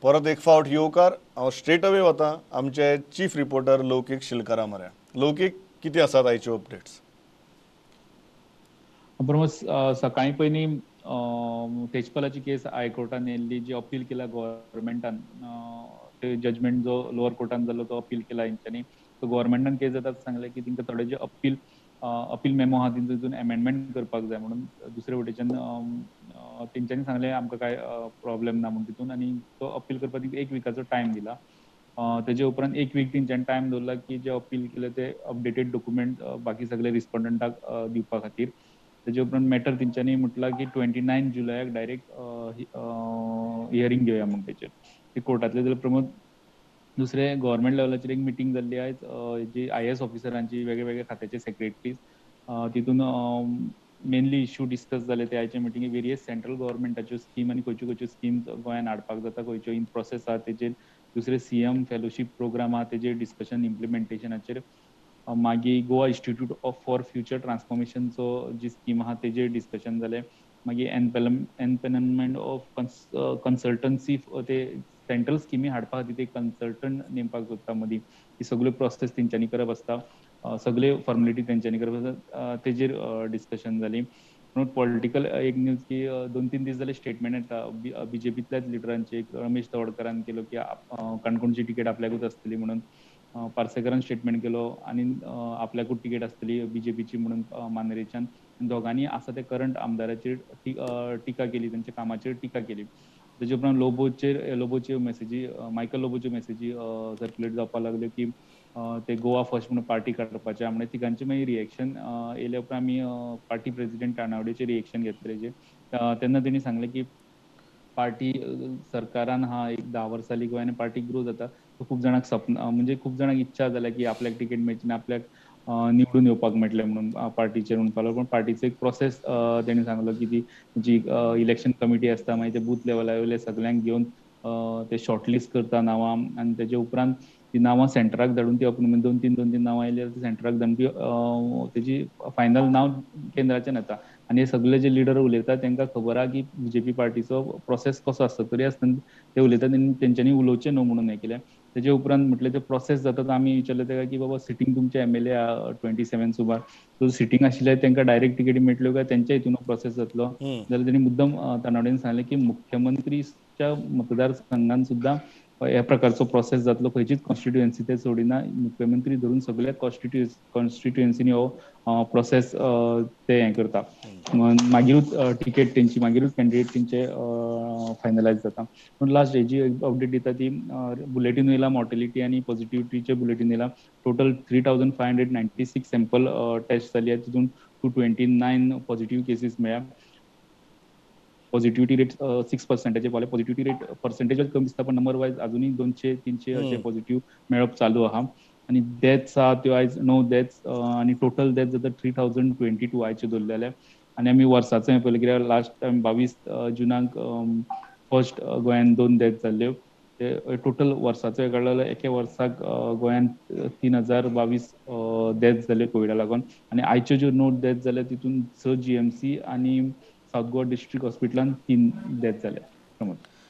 परत एक फावट येवकार. हांव स्ट्रेट अवे वता आमचे चीफ रिपोर्टर लौकीक शिलकारा म्हऱ्या. लौकीक, कितें आसात आयच्यो अपडेट्स? प्रमोद, सकाळीं पयलीं तेजपालाची केस हायकोर्टान येयल्ली, जी अपील केला गव्हर्मेंटान, ते जजमेंट जो लोअर कोर्टान जालो तो अपील केला हेंच्यांनी. सो गव्हर्मेंटान केस जाता सांगलें की तांकां थोडे जे अपील अपील मेमो आहा तेंचो तितून एमेंडमेंट करपाक जाय म्हणून. दुसरे वटेच्यान तेंच्यांनी सांगलें आमकां कांय प्रॉब्लेम ना म्हूण तितून, आनी तो अपील करपाक तांकां एक विकाचो टायम दिला. तेजे उपरांत एक वीक तेंच्यांनी टायम दवरला की जे अपील केले ते अपडेटेड डॉक्युमेंट बाकी सगळे रिस्पोंडंटाक दिवपा खातीर. तेजे उपरांत मॅटर तेंच्यांनी म्हटलां की 29 जुलयाक डायरेक्ट हियरींग घेवया म्हूण तेचेर. ते कोर्टांतले जाल्यार प्रमोद, दुसरे गव्हर्मेंट लेवलाचेर एक मिटींग जाल्ली आयज, जी आयएएस ऑफिसरांची, वेगळे वेगळे खात्याचे सेक्रेटरीज, तितून मेनली इश्यू डिस्कस जाले ते आयच्या मिटिंगे. वेरियस सेंट्रल गव्हर्मेंटाच्यो स्कीम आनी खंयच्यो खंयच्यो स्किम्स गोंयांत हाडपाक जाता, खंयच्यो इन प्रोसेस आहा तेजेर. दुसरे सीएम फेलोशीप प्रोग्राम आहा तेजेर डिस्कशन, इम्प्लिमेंटेशनाचेर. मागीर Goa institute of for future ट्रान्सफॉर्मेशनचो जी स्कीम आहा तेजेर डिस्कशन जालें. मागीर एनपेनमेंट ऑफ कन्सल्टन्सी, ते सेंट्रल स्किमी हाडपा खातीर ते कन्सल्टंट नेमपाक सोदता मदीं, ही सगळ्यो प्रोसेस तेंच्यांनी करप आसता, सगळे फॉर्मेलिटी तेंच्यांनी करप आसता, तेजेर डिस्कशन जाली. म्हणून पॉलिटिकल एक न्यूज की 2-3 दीस जाले स्टेटमेंट येता बीजेपींतल्याच लिडरांचे. एक रमेश तवडकरान केलो की काणकोणची तिकेट आपल्याकूच आसतली म्हणून, पार्सेकरान स्टेटमेंट केलो आनी आपल्याकूच तिकेट आसतली बीजेपीची म्हणून मांद्रेच्यान. दोगांनी आसा ते करंट आमदाराचेर टिका केली, तेंच्या कामाचेर टिका केली. तेजे उपरांत लोबोच्यो मेसेजी, मायकल लोबोच्यो मेसेजी सर्क्युलेट जावपाक लागल्यो की ते गोवा फर्स्ट म्हणून पार्टी काडपाचे. म्हणजे तिगांचे मागीर रिएक्शन येयल्या उपरांत आमी पार्टी प्रेसिडेंट तानावडेचे रिएक्शन घेतले जे, तेन्ना तेणी सांगलें की पार्टी सरकारान हा एक 10 वर्सां जाली गोंयान पार्टी ग्रो जाता, खूब जाणांक सपन म्हणजे खूब जाणांक इच्छा जाल्या की आपल्याक तिकेट मेळची ना, आपल्याक निवडून येवपाक मेळटलें म्हणून पार्टीचेर म्हणपाक लागलो. पण पार्टीचो एक प्रोसेस तेणी सांगलो की ती जी इलेक्शन कमिटी आसता, मागीर ते बूथ लेवला वयले सगळ्यांक घेवन ते शॉर्टलिस्ट करता नांवां, आनी तेजे उपरांत ती नांवां सेंटराक धाडून ती अप्रूव, 2-3 नांवां आयली जाल्यार सेंटराक धाडून ती तेजी फायनल नांव केंद्राच्यान येता. आनी हे सगळे जे लिडर उलयता तांकां खबर आहा की बीजेपी पार्टीचो प्रोसेस कसो आसता, तरी आसतना ते उलयतात तेंच्यांनी उलोवचें न्हू म्हणून हें केलें. तेजे उपरांत म्हटलें ते प्रोसेस जाता, आमी विचारलें तेका की बाबा सिटींग तुमचे एमएलए 27 सुमार, सो सिटींग आशिल्ले तांकां डायरेक्ट तिकेटी मेळटल्यो काय तेंच्या हितून प्रोसेस जातलो? जाल्यार तेणी मुद्दम तानावडेन सांगलें की मुख्यमंत्रीच्या मतदारसंघान सुद्दां ह्या प्रकारचो प्रोसेस जातलो, खंयचीच कॉन्स्टिट्युएन्सी ते सोडिना, मुख्यमंत्री धरून सगळ्या कॉन्स्टिट्युएन्सीनी हो प्रोसेस ते हें करता, मागीरूच तिकेट तेंची, मागीरूच कॅन्डिडेट तेंचे फायनलायज जाता. पूण लास्ट हेजी अपडेट दिता ती बुलेटीन येयला, मॉर्टेलिटी आनी पॉझिटिव्हिटीचे बुलेटीन येयला. टोटल 3596 सॅम्पल टेस्ट जाली, तितून 229 पॉझिटिव्ह केसीस मेळ्ळ्या. Positivity rate 6%, positivity rate percentage कमी दिसता पण नंबर वायज अजूनही 200-300 असे पॉझिटिव्ह मेळप चालू आहा. आनी डेथ्स आहा त्यो आयज 9 डेथ्स आनी टोटल डेथ जाता 3022 आयचे दवरलेले. आनी आमी वर्साचो हें पळयलें कित्याक लास्ट टायम 22 जुनाक फर्स्ट गोंयान 2 डेथ जाल्ल्यो, ते टोटल वर्साचो हें काडलो जाल्यार एके वर्साक गोंयान 3022 डेथ जाल्यो कोविडा लागून. आनी आयच्यो ज्यो 9 डेथ जाल्या तितून 6 GMC आनी सावथ गोवा डिस्ट्रिक्ट हॉस्पिटलान 3 डेथ जाल्या. प्रमोद.